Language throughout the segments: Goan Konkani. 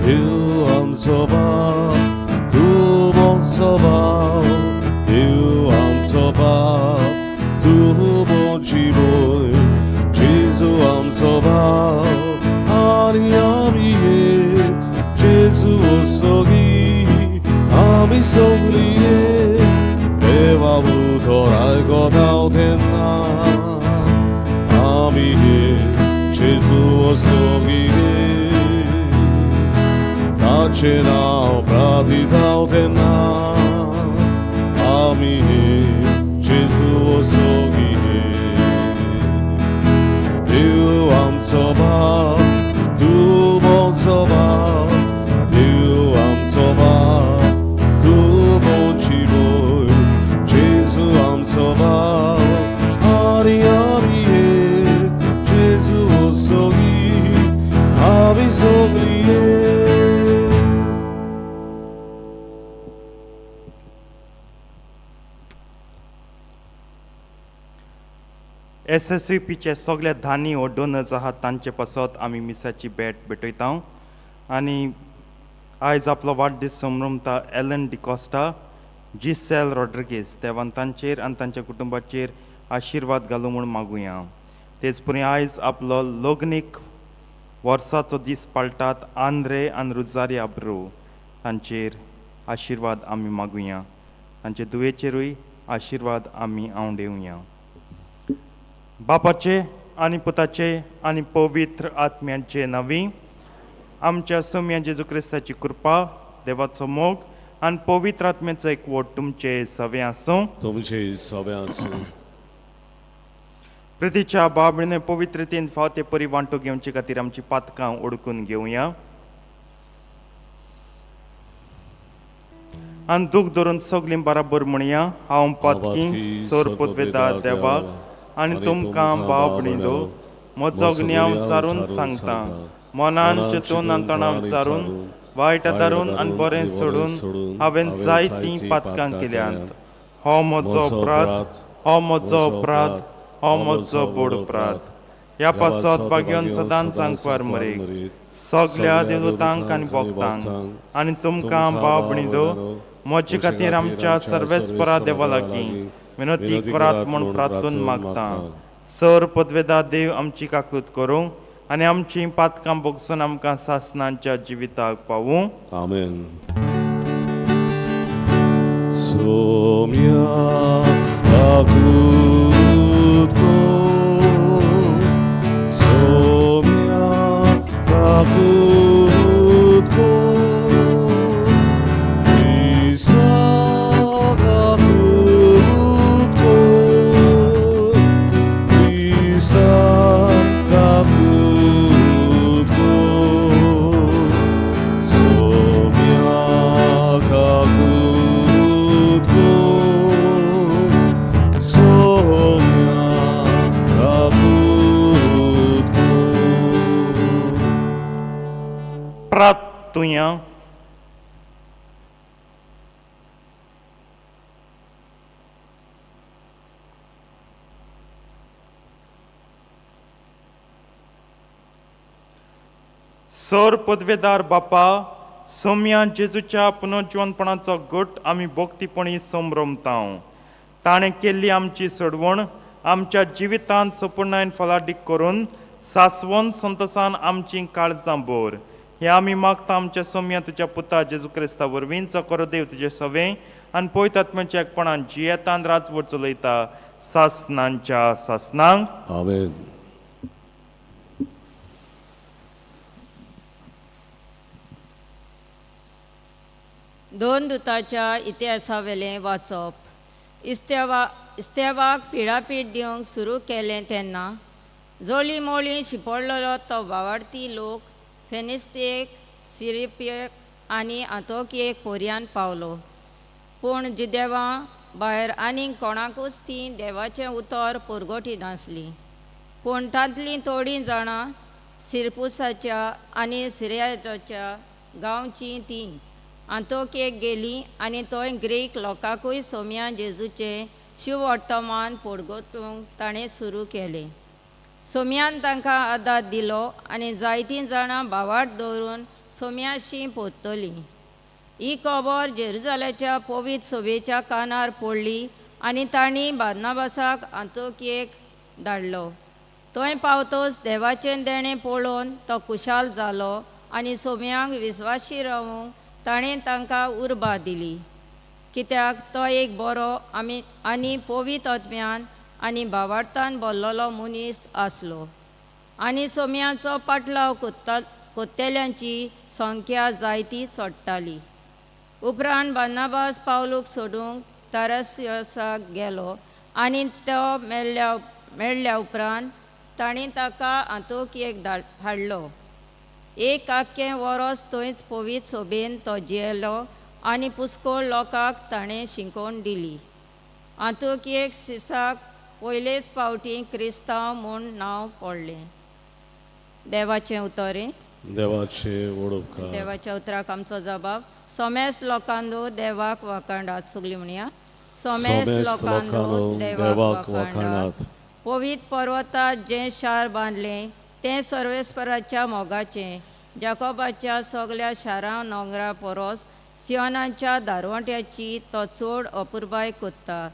देव आमचो बाप तूं म्हजो भाव देव आमचो बाप तूं म्हजी भयण जेजू आमचो भाव आनी आमी एक जेजू सगळी आमी सगळी एक देवा उतर आयकता तेन्ना आमी एक जेजू सगळी एक ताचें नांव प्रार्थिता तेन्ना आमी एक जेजू सगळी एक देव आमचो बाप तूं म्हजो भाव देव आमचो बाप तूं म्हजी भयण जेजू आमचो भाव आनी आमी एक जेजू सगळी आमी सगळी एक. एस एस वी पीचे सगळे धानी हो डोनर्स आहात तांचे पासत आमी मिसाची भेट भेटयता. आनी आयज आपलो वाडदीस समरमता एलन डिकॉस्टा, जिसेल रॉड्रिगीस, देवान तांचेर आनी तांच्या कुटुंबाचेर आशिर्वाद घालूं म्हूण मागुया. तेच परी आयज आपलो लग्नीक वर्साचो दीस पाळटात आंद्रे आनी रुजारी आब्रू, तांचेर आशिर्वाद आमी मागुया. तांचे दुयेचेरूय आशिर्वाद आमी आंवडेवया. बापाचे आनी पुताचे आनी पवित्र आत्म्याचे नांवी, आमच्या सोम्या जेजू क्रिस्ताची कृपा, देवाचो मोग आनी पवित्र आत्म्याचो एकवट तुमचे सवे आसूं. तुमचे सगळे आसूं. प्रितीच्या बाबणीने पवित्रतेन फाव ते परी वांटो घेवचे खातीर आमची पातकां ओडकून घेवया आनी दूख धरून सगलीं बराबर म्हणया, हांव पातकी सोर पदवेता देवाक आनी तुमकां भाव भणीदो म्हजो गिन्याव विचारून सांगता. मनान चिंतून आनी तोंडान विचारून, वायट आदारून आनी बरें सोडून हांवें जायतीं पातकां केल्यांत. हो म्हजो अपराध, हो म्हजो अपराध, हो म्हजो बोड अपराध. ह्या पासत भाग्योन सदांच सांगपार मरेक सगल्या देवदूतांक आनी भक्तांक आनी तुमकां भाव भणीदो म्हजे खातीर आमच्या सर्वेस्परा देवा लागीं विनंती करात म्हूण प्रार्थून मागता. सर पदवेदा देव आमची काकूत करूं आनी आमची पातकां भोगसून आमकां सासनांच्या जिविताक पावूं. आमेन. सोम्या काकूत कर, सोम्या काकूत कर, क्रिस्ता काकूत कर, क्रिस्ता काकूत कर, सोम्या काकूत कर, सोम्या काकूत कर. प्रार्थुया. सर पदवेदार बापा, सोम्या जेजूच्या पुनर्जिवनपणाचो गट आमी भक्तीपणी संभ्रमता. ताणें केल्ली आमची सोडवण आमच्या जिवितांत सपूर्णायन फलादीक करून सासवंत संतोसान आमची काळजां भर, हे आमी मागता आमच्या सोम्या तुज्या पुता जेजू क्रिस्ता वरवीं, जो करो देव तुजे सवें आनी पवित्र आत्म्याच्या एकपणान जियेतान राजवट चलयता सासनांच्या सासनांक. आमेन. दोन दुताच्या इतिहासावेलें वाचप. इस्तेवाक पिडापीड दिवंक सुरू केलें तेन्ना जोली मोळी शिंपडलेलो तो बावाडती लोक फेनिस्तेक, सिरिपियक आनी आंतोकियेक पोरयान पावलो. पूण जुदेवा भायर आनीक कोणाकूच तीं देवाचें उतर पुरगोटी नासलीं. पूण तांतलीं थोडीं जाणां सिरपुसाच्या आनी सिरियाच्या गांवचीं तीं आंतोकेक गेलीं आनी थंय ग्रीक लोकांकूय सोम्या जेजूचें शिववर्तमान पोडगोतूंक ताणें सुरू केलें. सोम्यान तांकां आदार दिलो आनी जायतीं जाणां भावार्थ दवरून सोम्याशी पोत्तलीं. ही खबर जेरुजाल्याच्या पवित्र सभेच्या कानार पडली आनी तांणी बार्नाबासाक आंतोकियेक धाडलो. थंय पावतच देवाचें देणें पळोवन तो खुशाल जालो आनी सोम्यांक विस्वाशी रावूंक ताणें तांकां उर्बा दिली, कित्याक तो एक बरो आमी आनी पवित्र आत्म्यान आनी भावार्थान भरलेलो मनीस आसलो. आनी सोम्याचो पाटलाव कोत्तेल्यांची संख्या जायती चडटाली. उपरांत बार्नाबास पावलूक सोडूंक तारसियसाक गेलो आनी तो मेळ्ळ्या उपरांत तांणी ताका आंतोकियेक हाडलो. एक आख्खें वरोस थंयच पवित्र सोबेन तो जियेलो आनी पुस्कोळ लोकांक ताणें शिकोवन दिली. आंतोकियेक सिसाक पयलेच फावटी क्रिस्तांव म्हूण नांव पडलें. देवाचें उतर. देवाचे वडोपकार. देवाच्या उतराक आमचो जबाब. सोमेस लोकांनो देवाक वाखाणात. सगळीं म्हणया, सोमेस लोकांनो देवाक वाखाणात. पवित्र पर्वतात जें शार बांदलें तें सर्वेस्पराच्या मोगाचें. जाकोबाच्या सगल्या शारां नोंगरा परस सियोनाच्या दारवंट्याची तो चड अपुरबाय कोत्ता.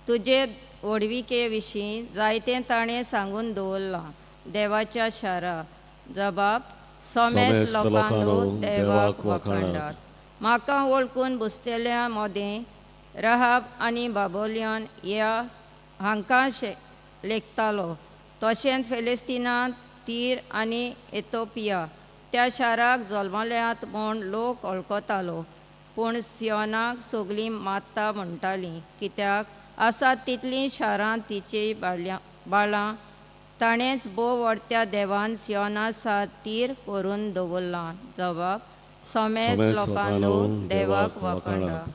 तुजे व्हडविके विशीं जायतें ताणें सांगून दवरलां. देवाच्या शारा. जबाब. सोमेस लोकांनो देवाक वाखाणात. म्हाका वळखून बसतल्या मोदें रहाब आनी बाबोलियन ह्या हांकां लेखतालो. तशेंच फिलिस्तीनांत तीर आनी एथोपिया त्या शाराक जल्मल्यात म्हूण लोक वळखतालो. पूण सियोनाक सगळीं मात्ता म्हणटालीं, कित्याक आसात तितलीं शारां तिची बाळां. ताणेंच भोव व्हडत्या देवान सियोना सातीर करून दवरलां. जबाब. सोमेस लोकांनो देवाक वाखाणात.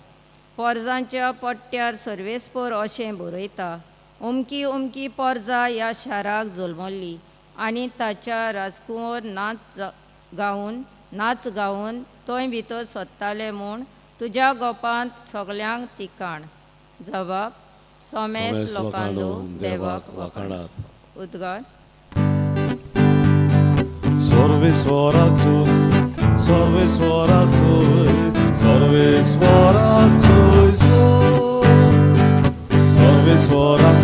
पोरजांच्या पट्ट्यार सर्वेस्पोर अशें बरयता, अमकी अमकी पोरजा ह्या शाराक जल्मल्ली आनी ताच्या राजकुंवर नाच गावन थंय भितर सोदताले म्हूण तुज्या गोपांत सगल्यांक तिकाण. जबाब. सोमेस लोकांनो देवाक वाखाणात. उद्गार. सर्वेस्वराक सर्वेस्वराक सर्वेस्वराक सर्वेस्वराक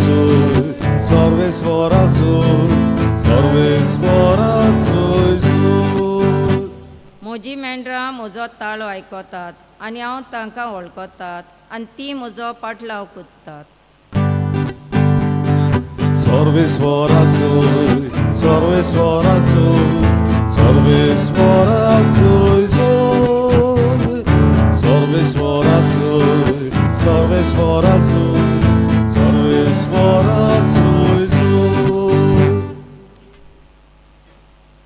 सर्वेस्वराक सर्वेस्वराक. म्हजी मेंढरां म्हजो ताळो आयकतात आनी हांव तांकां वळखतात आनी ती म्हजो पाटलाव कोत्तात. सर्वेस्वराक सर्वेस्वराक सर्वेस्वराक सर्वेस्वराक सर्वेस्वराक सर्वेस्वराक.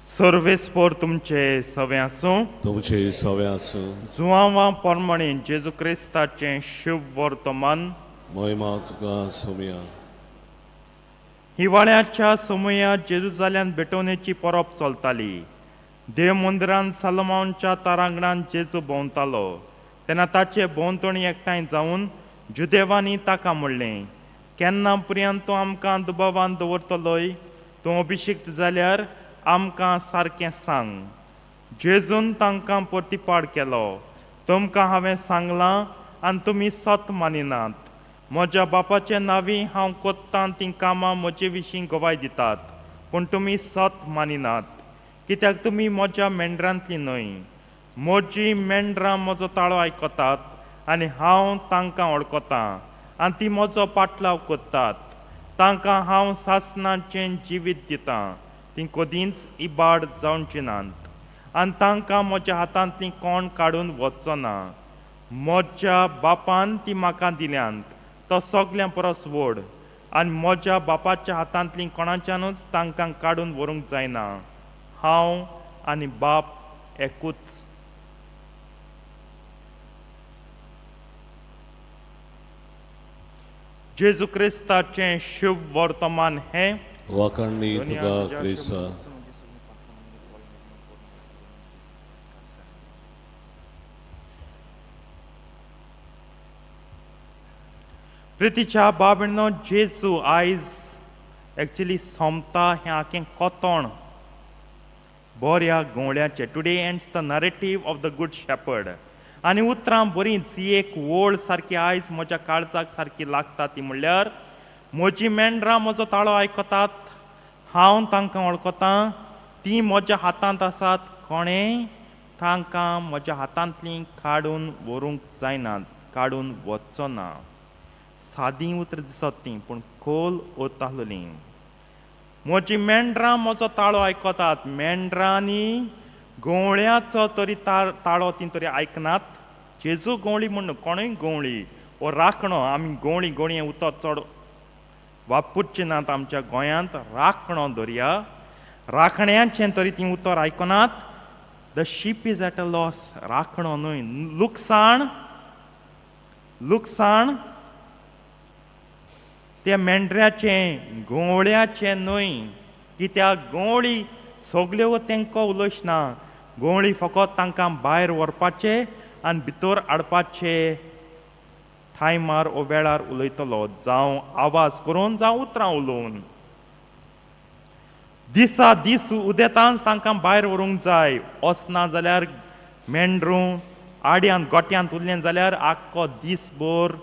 सर्वेस्पोर तुमचे सवे आसूं. तुमचे सवे आसूं. जुआंवा प्रमाणे जेजू क्रिस्ताचें शुभ वर्तमान. महिमा तुका सोमया. हिवाळ्याच्या समयात जेरुजाल्यान भेटवणेची परब चलताली. देव मंदिरान सालोमांच्या तारांगणान जेजू भोंवतालो तेन्ना ताचे भोंवतणी एकठांय जावन जुदेवांनी ताका म्हणलें, केन्ना पर्यंत तूं आमकां दुबावान दवरतलोय? तूं अभिषिक्त जाल्यार आमकां सारकें सांग. जेजून तांकां प्रतिपाड केलो, तुमकां हांवें सांगलां आनी तुमी सत मानिनात. म्हज्या बापाचे नांवी हांव कोत्तां तीं कामां म्हजे विशीं गवाय दितात, पूण तुमी सत मानिनात, कित्याक तुमी म्हज्या मेंढरांतलीं न्हय. म्हजीं मेंढरां म्हजो ताळो आयकतात आनी हांव तांकां वळखतां आनी तीं म्हजो पाटलाव करतात. तांकां हांव सासणाचें जिवीत दितां, तीं कदींच इबाड जावचीं नात आनी तांकां म्हज्या हातांतलीं कोण काडून वचचो ना. म्हज्या बापान ती म्हाका दिल्यांत, तो सगल्यां परस व्हड आनी म्हज्या बापाच्या हातांतलीं कोणाच्यानूच तांकां काडून व्हरूंक जायना. हांव आनी बाप एकूच. जेजू क्रिस्ताचें शुभ वर्तमान हें. वाखाणणी तुका क्रिस्ता. प्रितीच्या बाबणो, जेजू आयज एक्चुली सोमता हें आखें कोतोण. बऱ्या गवळ्याचें. Today ends the narrative of the good shepherd. आनी उतरां बरींच एक ओळ सारकी आयज म्हज्या काळजाक सारकी लागता ती म्हणल्यार, म्हजी मेंढरां म्हजो ताळो आयकतात, हांव तांकां वळखतां, तीं म्हज्या हातांत आसात, कोणें तांकां म्हज्या हातांतलीं काडून व्हरूंक जायनात, काडून वचचो ना. सादीं उतरां दिसत तीं, पूण खोल अर्थ आसलोलीं. म्हजी मेंढरां म्हजो ताळो आयकतात. मेंढरांनी गवळ्याचो तरी ताळो तीं तरी आयकनात. जेजू गवळी म्हण न्हू, कोणूय गवळी वो राखणो. आमी गवळी गवळी हें उतर चड वापरचे नात आमच्या गोंयांत. राखणो दरया, राखण्याचें तरी तीं उतर आयकनात. The sheep is at a loss. राखणो न्हय, लुकसाण लुकसाण त्या मेंढऱ्याचें, गवळ्याचें न्हय. कित्याक गवळी सगल्यो तांकां उलयना. गवळी फकत तांकां भायर व्हरपाचें आनी भितर हाडपाचे टायमार ओ वेळार उलयतलो, जावं आवाज करून, जावं उतरां उलोवन. दिसा दीस उदेतांच तांकां भायर व्हरूंक जाय. वचना जाल्यार मेंढरूं आड्यांत गोट्यांत उरलें जाल्यार आख्खो दीसभर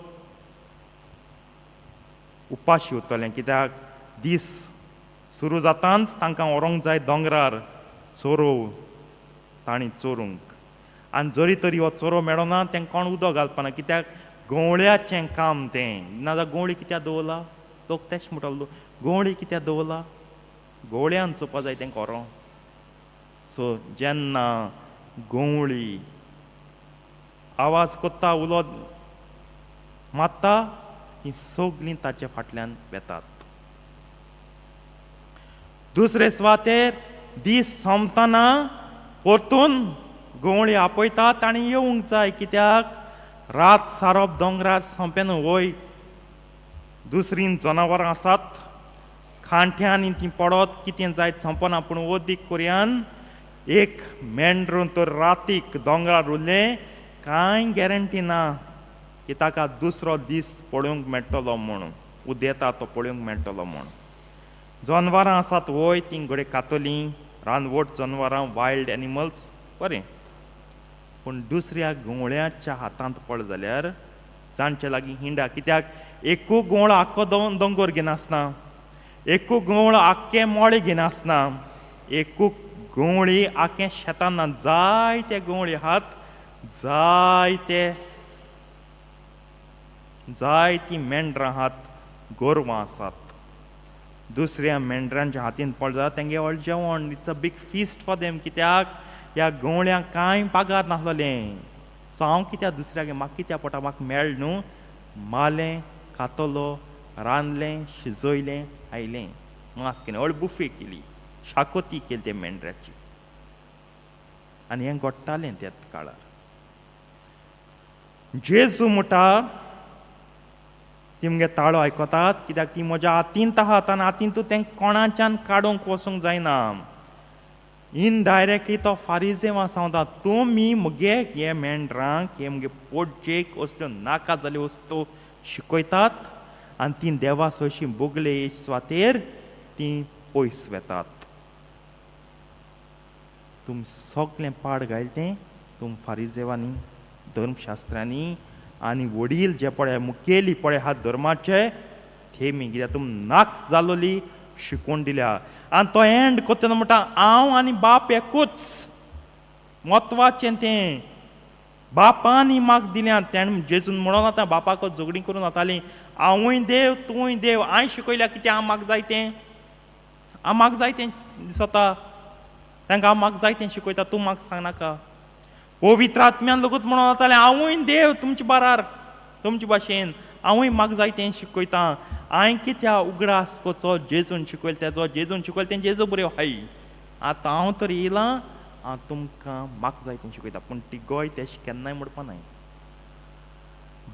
उपाशी उरतलें. कित्याक दीस सुरू जातांच तांकां व्हरूंक जाय दोंगरार चोरोव तांणी चोरूंक. आनी जरी तरी हो चोरो मेळना, तांकां कोण उदक घालपाना, कित्याक गवळ्याचें काम तें. नाजाल्यार गवळी कित्याक दवरला? लोक तेश म्हणटालो, गवळी कित्याक दवरला? गवळ्यान चोवपा जाय तें कोरो. सो जेन्ना गवळी आवाज कोत्ता, उलो मारता, हीं सगलीं ताचे फाटल्यान वेतात. दुसरे सुवातेर दीस सोंपतना परतून गवळी आपयतात आनी येवंक जाय, कित्याक रात सारप दोंगरार सोंपें न्हू. वय दुसरीं जनावरां आसात, खांट्यांनी ती पडत कितें जायत सोंपना, पूण वदीक कोरयान एक मेंढरू तर रातीक दोंगरार उरलें, कांय गॅरंटी ना की ताका दुसरो दीस पळोवंक मेळटलो म्हूण, उदेता तो पळोवंक मेळटलो म्हूण. जनवरां आसात वय, तीं घडये खातलीं, रानवट जनवरां, वायल्ड एनिमल्स, बरें, पूण दुसऱ्या गवळ्याच्या हातांत पड जाल्यार, जांचे लागीं हिंडा. कित्याक एकू गवळो आख्खो दोंगोर घेनासना, एकू गवळो आख्खे मोळे घेनासना, एकू गवळी आख्खे शेतान ना. जायते गवळी आहात, जायते जायतीं मेंढरां आहात, गोरवां आसात. दुसऱ्या मेंढरांच्या हातीन पड जाल्यार तेंगे व्हड जेवण. It's a big feast for them. कित्याक ह्या गवळ्यांक कांय पागार नासलेलें. सो हांव कित्याक दुसऱ्याक, म्हाका कित्याक पोटा, म्हाका मेळ न्हू, मालें खातलो, रांदलें, शिजयलें, आयलें, मांस केलें, व्हड बुफे केली, शाकोती केली ते मेंढऱ्याची. आनी हें घडटालें त्याच काळार. जेजू म्हणटा, ती मुगे ताळो आयकतात, कित्याक ती म्हज्या हातींत आहात आनी हातींत तें कोणाच्यान काडूंक वचूंक जायना. इनडायरेक्टली तो फारिजेवां सांगता, तुमी मुगे हे मेंढरांक, हे मुगे पोटजेक असल्यो नाका जाल्यो वस्तू शिकयतात आनी ती देवा सोयशी बोगले सुवातेर ती पयस वेतात. तुम सगळें पाड घायल तें तुम फारिजेवांनी, धर्मशास्त्र्यांनी आनी वडील जे पळय, मुखेली पळय आहात धर्माचे तेमी, कित्याक तुम नाक जालोली शिकोवन दिल्या. आनी तो एंड कोत्ता म्हणटा, हांव आनी बाप एकूच. म्हत्वाचें तें बापानी म्हाका दिल्या. तेणें जेजून म्हणून आतां बापाक झगडीं करून वतालीं, हांवूय देव, तूंय देव, हांवें शिकयल्या कितें? हांव म्हाका जाय तें, हांव म्हाका जाय तें दिसता तांकां, हांव म्हाका जाय तें शिकयता, तूं म्हाका सांगनाका. पवित्र आत्म्यान लोकूच म्हणून वतालें, हांवूय देव तुमचे बारार, तुमचे भाशेन हांवूय म्हाका जाय तें शिकयता. हांवें कित्याक उगडास करचो जेजून शिकयलें तेजो? जेजून शिकयलें तें जेजू बऱ्यो हाय. आतां हांव तर येयलां, हांव तुमकां म्हाका जाय तें शिकयता. पूण तिगोय तेश केन्नाय म्हणपा नाय.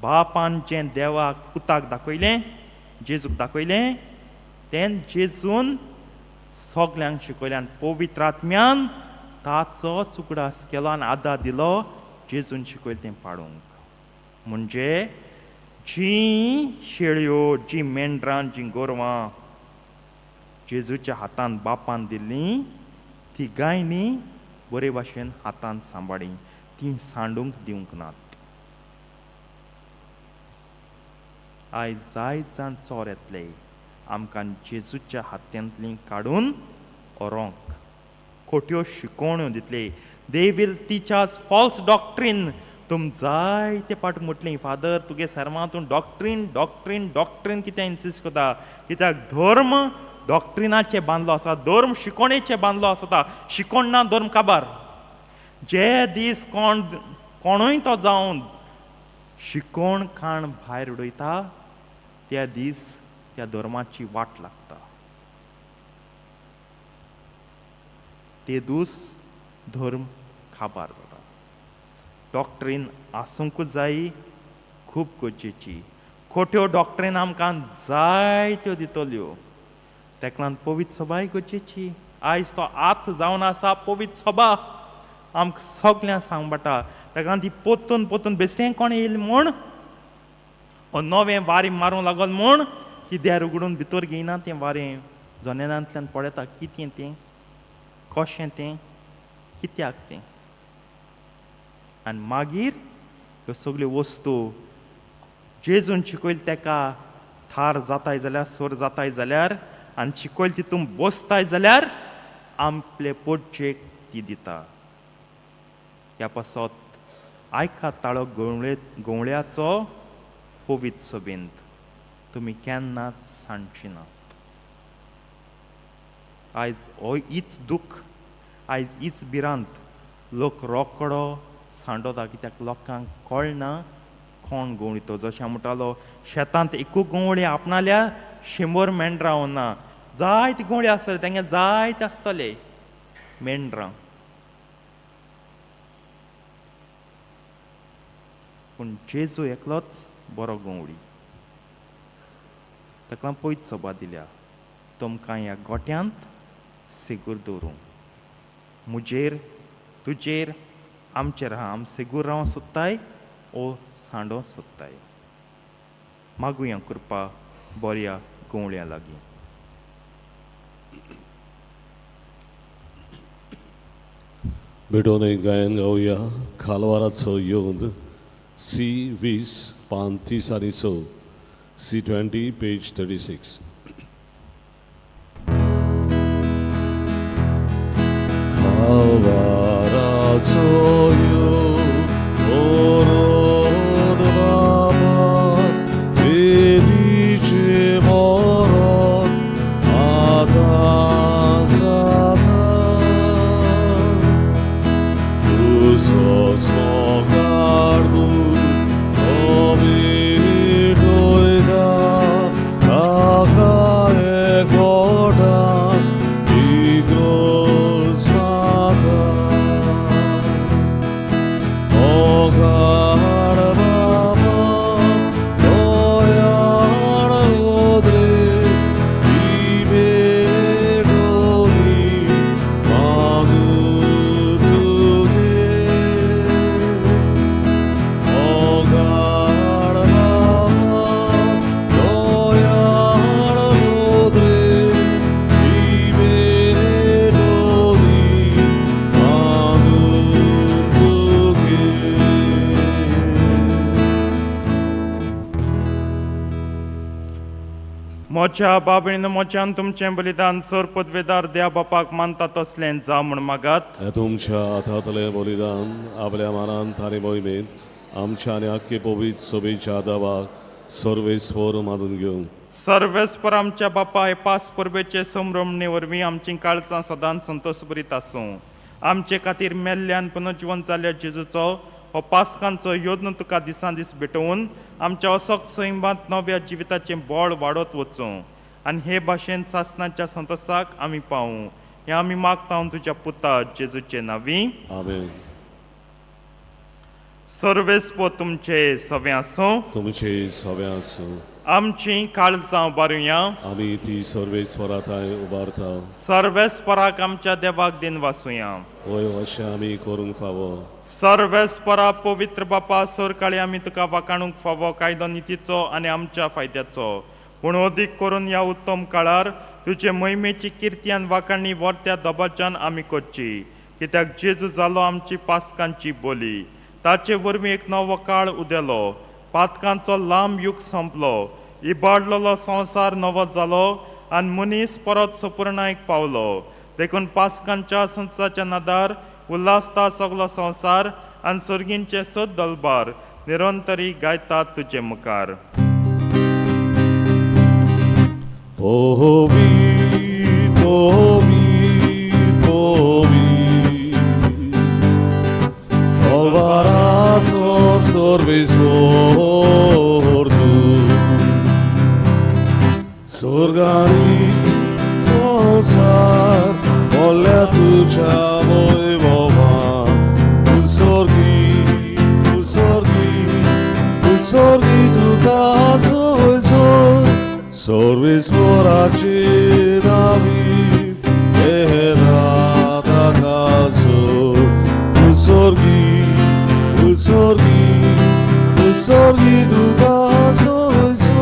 बापान जें देवाक पुताक दाखयलें, जेजूक दाखयलें, तें जेजून सगल्यांक शिकयलें आनी पवित्र आत्म्यान ताचो उगडास केलो आनी आदार दिलो जेजून शिकयलें तें पाडूंक. म्हणजे जी शेळयो, जी मेंढरां, जी गोरवां जेजूच्या हातान बापान दिल्लीं, ती गायनी बरे भाशेन हातान सांबाळी, ती सांडूंक दिवंक नात. आयज जायत जाण चोर येतले आमकां जेजूच्या हातांतली काडून व्हरोंक, खोट्यो शिकोवण्यो दितले. They will teach us false doctrine. तुम जायते पाट म्हटली, फादर तुगे सर्मा तूं डॉक्ट्रीन डॉक्ट्रीन डॉक्ट्रीन कित्याक इन्सिस्ट करता? कित्याक धर्म डॉक्ट्रिनाचें बांदलो आसा, धर्म शिकोवणेचें बांदलो आसता. शिकोण ना धर्म काबार. जे दीस कोण कोणूय तो जावन शिकोण खाण भायर उडयता त्या दीस त्या धर्माची वाट लागता. ते दीस धर्म काबार जाता. डॉक्ट्रीन आसूंकूच जाय, खूब गरजेची. खोट्यो डॉक्ट्रीन आमकां जायत्यो दितल्यो. तेका लागून पवित्र सभाय गरजेची. आयज तो आत जावन आसा पवित्र सभा आमकां सगळ्यांक सांगपाटा. तेका लागून ती पोत्तून पोत्तून बेश्टें कोण येयलें म्हूण ओ नवें वारें मारूंक लागल म्हूण ती देर उगडून भितर घेयना. तें वारें जनेलांतल्यान पळयता, कितें तें, कशें तें, कित्याक तें. आनी मागीर ह्यो सगल्यो वस्तू जेजून शिकयले तेका थार जाताय जाल्यार, सर जाताय जाल्यार आनी शिकयले तितून बसताय जाल्यार आपले पोटचेक ती दिता. ह्या पासत आयकात ताळो गवळे गवळ्याचो पवित्र सभेंत, तुमी केन्नाच सांडची नात. आयज हो हीच दूख, आयज हीच भिरांत. लोक रोकडो सांडोता कित्याक लोकांक कळना कोण गवळी तो. जशें हांव म्हणटालो, शेतांत एकूच गवळी आपणाल्या 100 मेंढरां ना, जायती गवळी आसतले तेंगे, जायते आसतले मेंढरां, पूण जेजू एकलोच बरो गवळी. ताका पयत सभा दिल्या तुमकां ह्या गोट्यांत सेगूर दवरूं. म्हजेर, तुजेर, आमचेर आहा. आम सेगूर रावंक सोदताय ओ सांडो सोदताय? मागुया कृपा बऱ्या गवळ्या लागीं. भेटून एक गायन गावया. खालवाराचो योद, सी 20, पान 30 आनी 6, सी 20, पेज 36. खालवाराचो योद ओरोद बाबा वेदीचे मरण आतां जाता. तुजोच मोगाळ तो भेटयता ताका एकवटान इग्रोज माता. मोगाळ बाबा दयाळ लोद्रे ती भेटोली मागू तुगे. मोगाळ बाबा दयाळ लोद्रे ती भेटोली मागू तुगे. म्हज्या बाबणीन म्हज्यान तुमचें बलिदान सर पदवेदार द्या बापाक मानता तसलें जावं म्हूण मागात. हे तुमच्या हातांतलें बलिदान आपल्या मानांत आनी मोहिमेंत आमच्या आनी आख्खे पवित्र सभेच्या देवाक सर्वेस्वर मानून घेवं. सर्वेस्पर आमच्या बापा, हे पास परबेचे संभ्रमणे वरवीं आमचीं काळजां सदांच संतोश भरीत आसूं. आमचे खातीर मेल्ल्यान पुनर्जिवन जाल्ल्या जेजूचो हो पासकांचो योद्न तुका दिसान दीस भेटोवन आमच्या असोक सैमांत नव्या जिविताचें बळ वाडत वचूं आनी हे भाशेन सासनाच्या संतोसाक आमी पावूं. हें आमी मागता तुज्या पुता जेजूचे नांवी. आमेन. सर्वेस्पर तुमचे सवें आसूं. तुमचे सवे आसूं. आमची काळजां बारुया. आमी ती सर्वेस्वरा थांय उबारता. सर्वेस्पराक आमच्या देवाक दिन वासुया. वय, अशें आमी करूंक फावो. सर्वेस्परा, पवित्र बापा, सरकाळी आमी तुका वाकाणूंक फावो, कायदो नितीचो आनी आमच्या फायद्याचो. पूण अदीक करून ह्या उत्तम काळार तुजे मोहिमेची किर्ती आनी वाखाणी वर्त्या दबाच्यान आमी करची कित्याक जेजू जालो आमची पासकांची बोली ताचे वरवीं एक नवो काळ उदेलो पातकांचो लांब युग सोंपलो इबाडलेलो संवसार नवो जालो आनी मनीस परत सपुर्णायक पावलो देखून पासकांच्या संसाच्या नादार उल्हासता सगलो संवसार आनी सर्गींचे सद दलबार निरंतरी गायतात तुजे मुखार. पवित्र पवित्र पवित्र तलवाराचो सर्वेस्वर तूं स्वर्गानी संवसार भरल्या तुज्या वैभवान. तूं स्वर्गी तूं स्वर्गी तूं स्वर्गी तुका जय जय सर्वेस्वराचे नावी ताकाचो. तूं स्वर्गी तूं स्वर्गी तूं स्वर्गी तुका जय जय.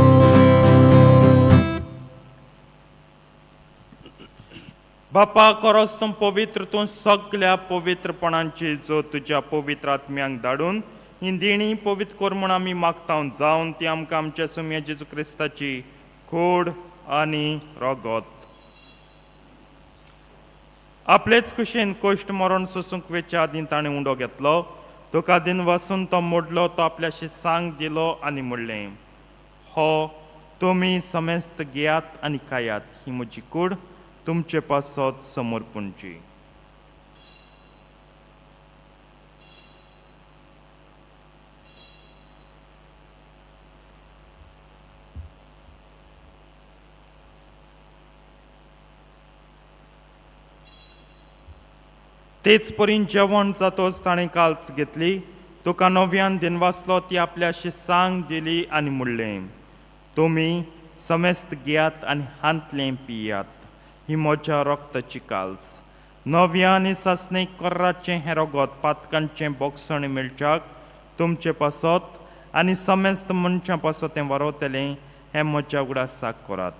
बापा कोरोस तूं पवित्र तूं सगल्या पवित्रपणांची जो तुज्या पवित्र आत्म्यांक धाडून ही देणी पवित्र कर म्हूण आमी मागता जावन ती आमकां आमच्या सुम्या जेजू क्रिस्ताची खोड आनी रगत आपलेच कुशेन कोश्ट मरण सोसूंक वेच्या आदीं ताणें उंडो घेतलो तुका दिन वसून तो मोडलो तो आपल्याशी सांग दिलो आनी म्हणलें हो तुमी समेस्त घेयात आनी खायात ही म्हजी कूड तुमचे पासत समर्पणची. तेच परीन जेवण जातोच ताणें काल्स घेतली तुका नव्यान दिनवासलो ती आपल्याशी सांग दिली आनी म्हणलें तुमी समेस्त घेयात आनी हांतलें पियात ही म्हज्या रक्ताची काल्स नव्या आनी सासणीक कोर्राचें हें रगत पातकांचें बोगसण मेळच्याक तुमचे पासत आनी समेस्त मनशां पासत तें वरवतलें हें म्हज्या उगडासाक करात.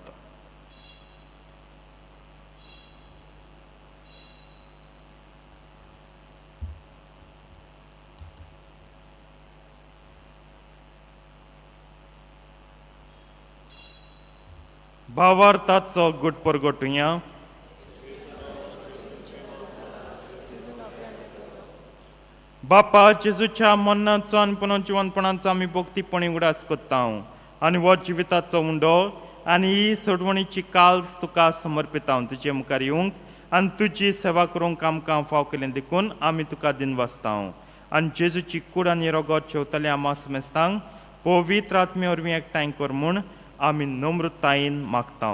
भावार्थाचो गुट परगटुया. बापा जेजूच्या मरणाचो आनी पुनर्जिवनपणाचो आमी भक्तीपणी उगडास करता आनी हो जिविताचो उंडो आनी ही सोडवणीची काल्स तुका समर्पिता तुजे मुखार येवंक आनी तुजी सेवा करूंक आमकां फाव केलें देखून आमी तुका दिनवासता आनी जेजूची कूड आनी रगत जेवतले आमा समेस्तांक पवित्र आत्मे वरवीं एकठांय कर म्हूण आमी नम्रतायेन मागता.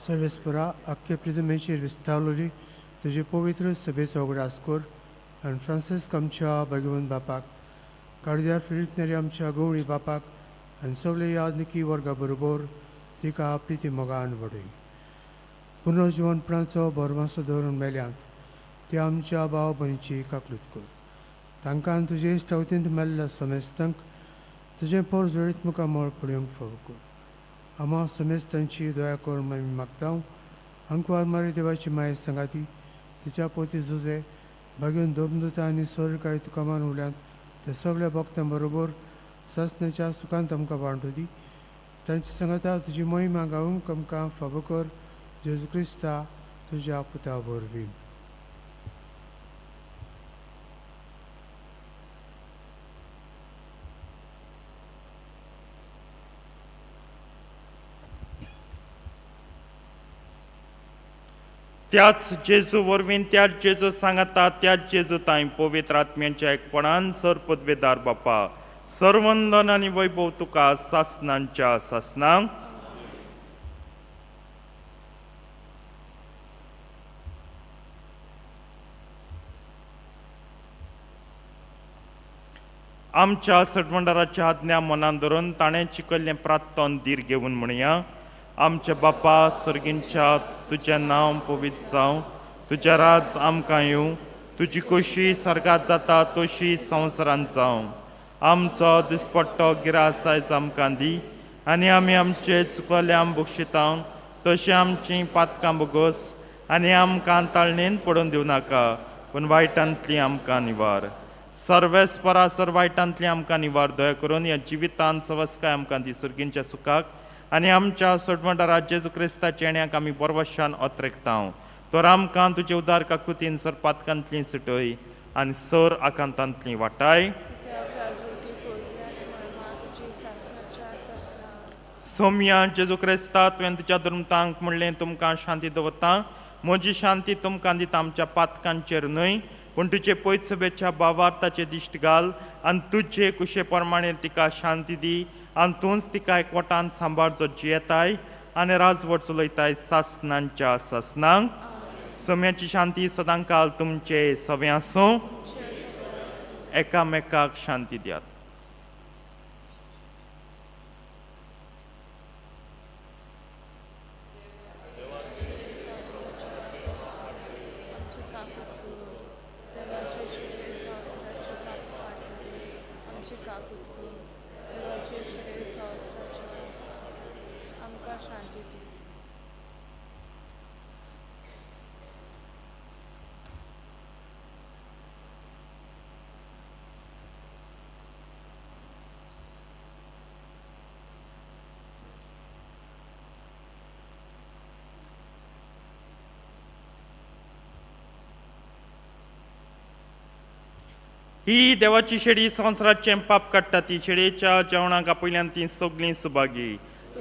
सर्वेस्परा आख्खे प्रिजमेचेर विस्तारलोली तुजे पवित्र सभेचो उगडास कर आनी फ्रांसिस्क आमच्या भगवंत बापाक कार्दियार फिलीप नेरी आमच्या गवळी बापाक आनी सगळे यादनिकी वर्गा बरोबर तिका प्रिती मोगान वडय. पुनर्जिवनपणाचो भरमासो धरून मेल्यांत ते आमच्या भाव भयणीची काकलूत कर. तांकां तुजे इश्टावतींत मेल्ल्या समेस्तांक तुजें पोर जोडीत मुखार मळ पळोवंक फावो कर. आमा समेस्तांची दया करून आमी मागता. अंकवार मारी देवाची माये सांगाती तिच्या पोती जुजे भाग्योन दोमदुता आनी सरकाळी तुका मान उरल्यांत ते सगळ्या भक्तां बरोबर सासण्याच्या सुखांत आमकां वांटू दी. तांची सांगाता तुजी मोहिमा गावूंक आमकां फावो कर. जेजू क्रिस्ता तुज्या पुता वरवीं. त्याच जेजू वरवीं त्याच जेजू सांगाता त्याच जेजू तांय पवित्र आत्म्यांच्या एकपणान सर पदवेदार बापा सर्वंदन आनी वैभव तुका सासनांच्या सासनांक. आमच्या सटवंडाराच्या आज्ञा मनान धरून ताणें चिकल्लें प्रार्थन धीर घेवन म्हणया. आमच्या बापा सर्गींच्या तुजें नांव पवित्र जावं तुजें राज आमकां येवं तुजी खोशी सर्गात जाता तशी संवसारांत जावं. आमचो दिसपट्टो गिरास आयज आमकां दी आनी आमी आमचे चुकल्यां बक्षितां तशें आमचीं पातकां बोगस आनी आमकां ताळणेन पडून दिवं नाका पूण वायटांतली आमकां निवार. सर्वेस्परा सर वायटांतली आमकां निवार. दया करून ह्या जिवितांत सवस्काय आमकां दी सर्गींच्या सुखाक आनी आमच्या सोडवणदारा जेजू क्रिस्ताच्या येण्याक आमी बरवशान अत्रेकता. तर आमकां तुजे उदार काकुतीन सर पातकांतली सुटय आनी सर आकांतांतली वाटाय. सोम्या जेजू क्रिस्ता तुवें तुज्या दुर्मतांक म्हणलें तुमकां शांती दवरता, म्हजी शांती तुमकां दिता, आमच्या पातकांचेर न्हय पूण तुजे पयसभेच्या भावार्थाचे दिश्ट घाल आनी तुजे कुशे प्रमाणे तिका शांती दी आनी तूंच तिका एकवटान सांबाळ जो जियेताय आनी राजवट चलयताय सासनांच्या सासनांक. सोम्याची शांती सदांकाल तुमचे सवें आसूं. एकामेकाक शांती दियात. ही देवाची शेडी संवसाराचें पाप काडटा ती शेडयेच्या जेवणाक आपयल्यान ती सगळीं सुभागी.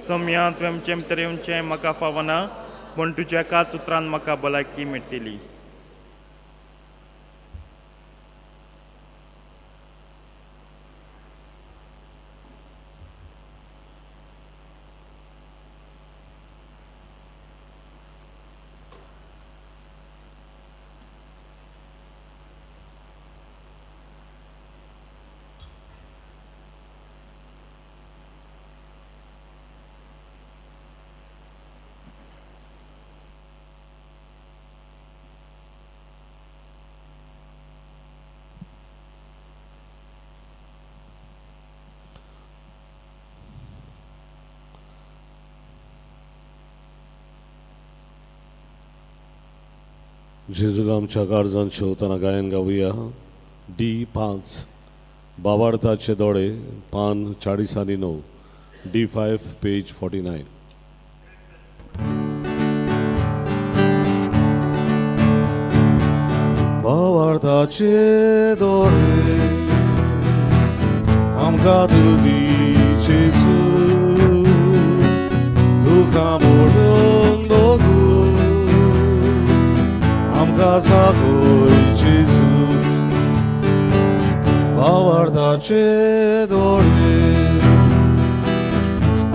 सोम्या तुवें आमचें भितर येवचें म्हाका फावना पूण तुज्या एकाच उतरान म्हाका भलायकी मेळटली. जेजूक आमच्या काळजान शेवतना गायन गावया. डी 5 बावार्थाचे दोळे पान 40 आनी 9, डी 5 पेज 49. बावार्थाचे दोळे आमकां तूं दी जेजू, तुका मोडून बघू आमकां जागय जेजू. भावार्थाचे दोळे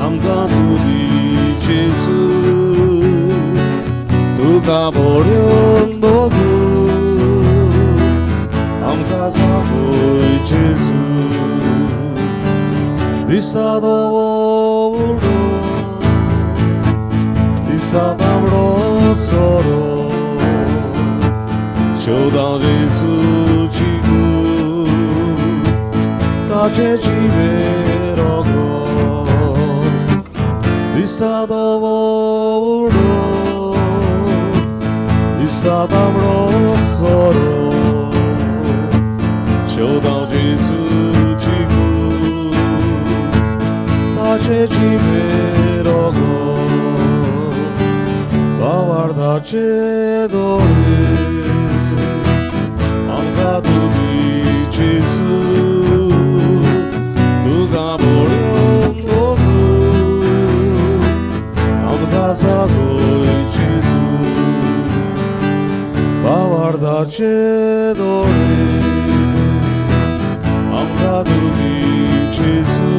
आमकां तूं दी जेजू, तुका मोडून बघू आमकां जागय जेजू. दिसा धवो उडो दिसा तांबडो सोरो शेवदां जेजूची कूड ताचे जिवे रोगो. दिसा धवो उडो दिसा तांबडो सोरो शेवदां जेजूची कूड ताचे जिवे रोगो. भावार्थाचे दोळे आमकां तूं दी जेजू, तुका मोडून बघू आमकां जागय जेजू. भावार्थाचे दोळे आमकां तूं दी जेजू,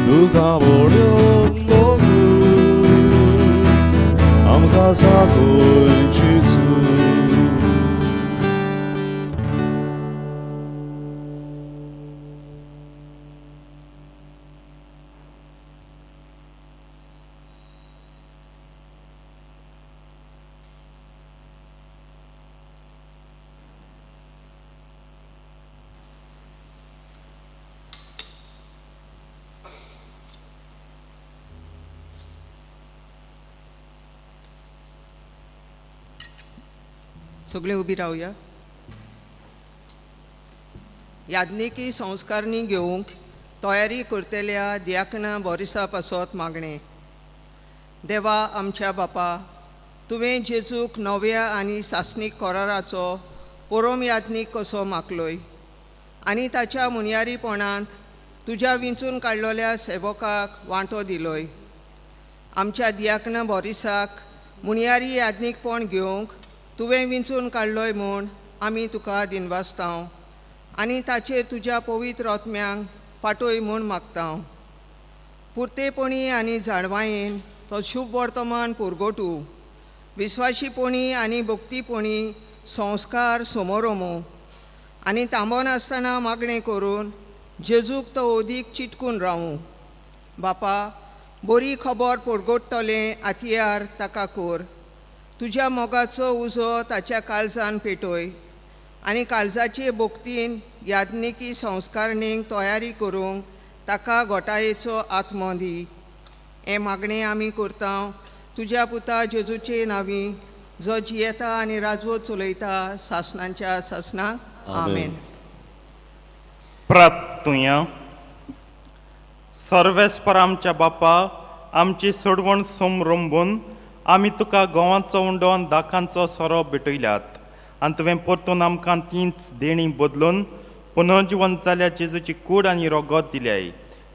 तुका मोडून बघू आमकां जागय जेजू. सगळीं उबी रावया. याज्ञिकी संस्कारणी घेवंक तयारी करतल्या दियाकना बोरिसा पासत मागणें. देवा आमच्या बापा, तुवें जेजूक नव्या आनी सासणीक कराराचो पोरोम याज्ञीक कसो मागलोय आनी ताच्या मुनयारीपणांत तुज्या विंचून काडलेल्या सेवकाक वांटो दिलोय. आमच्या दियाकना बोरिसाक मुनयारी याज्ञीकपण घेवंक तुवें विंचून काडलोय म्हूण आमी तुका दिनवासतांव आनी ताचेर तुज्या पवित्र आत्म्यांक पाटोय म्हूण मागतांव. पुरतेपणी आनी जाणवायेन तो शुभ वर्तमान पुरगोटू, विस्वाशीपणी आनी भक्तीपणी संस्कार समोरमो आनी थांबनासतना मागणें करून जेजूक तो ओदीक चिटकून रावूं. बापा, बरी खबर परगोडटलें आतियार ताका कोर. तुज्या मोगाचो उजो ताच्या काळजान पेटय आनी काळजाचे भक्तीन याज्ञिकी संस्कारणीक तयारी करूंक ताका गोटायेचो आत्मो दी. हें मागणें आमी करता तुज्या पुता जेजूचे नांवी, जो जियेता आनी राजवट चलयता सासणांच्या सासणाक. आमेन. प्रार्थुया. सर्वेस्पर आमच्या बापा, आमची सोडवण सोमरंबून आमी तुका गोवाचो उंडो आनी दाकांचो सोरो भेटयल्यात आनी तुवें परतून आमकां तींच देणी बदलून पुनर्जिवन जाल्या जेजूची कूड आनी रोगत दिल्याय.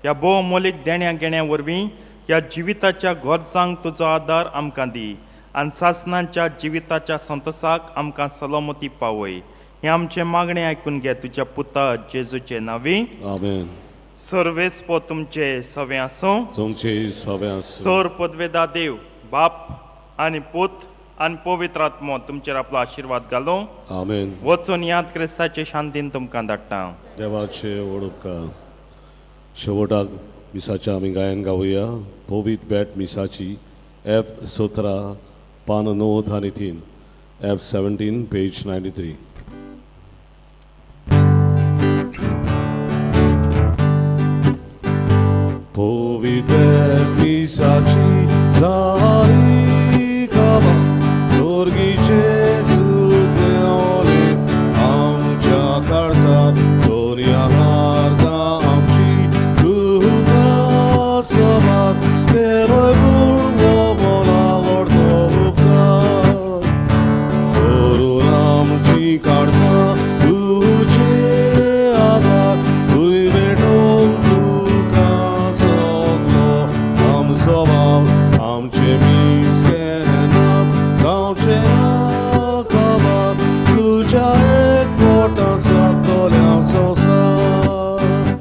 ह्या भोव मोलीक देण्या घेण्या वरवीं ह्या जिविताच्या गरजांक तुजो आदार आमकां दी आनी सासणाच्या जिविताच्या संतोसाक आमकां सलामती पावय. हें आमचें मागणें आयकून घे तुज्या पुता जेजूचे नांवी. आमेन. सर्वेस्पो तुमचे सवें आसूं. तुमचे सवे आसूं. सोर पदवेदा देव बाप आनी पूत आनी पवित्र आत्मो तुमचेर आपलो आशिर्वाद घालूं. आमेन. वचून याद क्रिस्ताचे शांतीन तुमकां धाडटा. देवाचे व्हड उपकार. शेवटाक मिसाचें आमी गायन गावया. पवित्र बेट मिसाची एफ 17 पान 9 आनी 3, एफ 17 पेज 93. पवित्र बेट मिसाची जाली खबर सोर्गीचे सुख आमच्या काळजात दोनया हारता आमची तुका सभार तेरोय पूण बोला व्हडलो उपकार करून आमची काळजां तुजे आदार तुय भेटोवंक तुका सगलो आमचो भाव आमचे मीस केन्ना जावचें ना खबर तुज्या एक पोटां जातल्या संवसार.